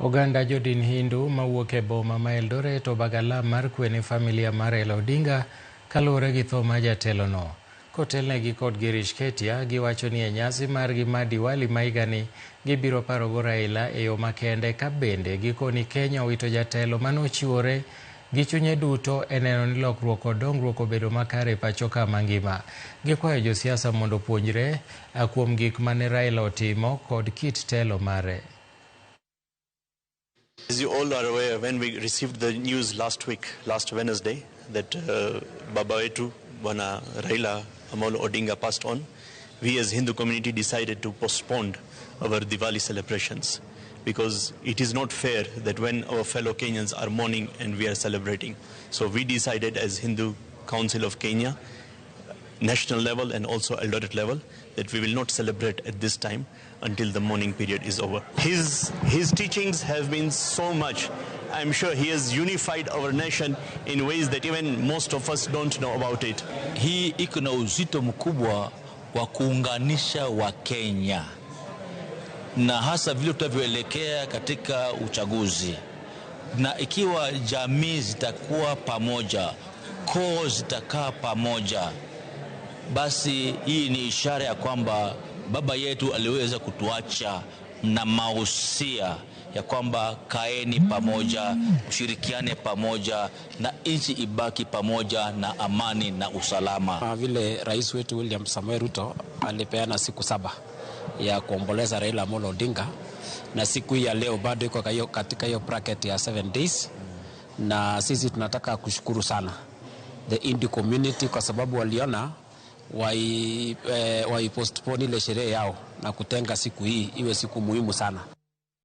Oganda jodin Hindu mawuok e boma ma Eldoret obago alam mar kwe ne familia mar Raila Odinga kaluwore gi tho mar jatelono. Kotelnegi kod Girish Ketia, giwacho ni e nyasi margi mar Diwali ma higani gibiro parogo Raila e yo makende ka bende gikoni Kenya owito jatelo manochiwore gi chunye duto e neno ni lokruok kod dongruok obedo makare e pacho ka mangima. Gikwayo josiasa mondo opuonjre kuom gik mane Raila otimo kod kit telo mare. As you all are aware, when we received the news last week, last Wednesday, that Baba wetu, Bwana Raila Amolo Odinga passed on, we as Hindu community decided to postpone our Diwali celebrations because it is not fair that when our fellow Kenyans are mourning and we are celebrating. So we decided as Hindu Council of Kenya, national level and also Eldoret level, that we will not celebrate at this time until the mourning period is over. His teachings have been so much. I'm sure he has unified our nation in ways that even most of us don't know about it. Hii iko na uzito mkubwa wa kuunganisha Wakenya na hasa vile tutavyoelekea katika uchaguzi, na ikiwa jamii zitakuwa pamoja, koo zitakaa pamoja, basi hii ni ishara ya kwamba baba yetu aliweza kutuacha na mausia ya kwamba kaeni pamoja, ushirikiane pamoja na nchi ibaki pamoja na amani na usalama. Kama vile rais wetu William Samoei Ruto alipeana siku 7 ya kuomboleza Raila Amolo Odinga, na siku hii ya leo bado iko katika hiyo bracket ya 7 days, na sisi tunataka kushukuru sana the Hindu community kwa sababu waliona wai postpone ile sherehe yao na kutenga siku hii iwe siku muhimu sana.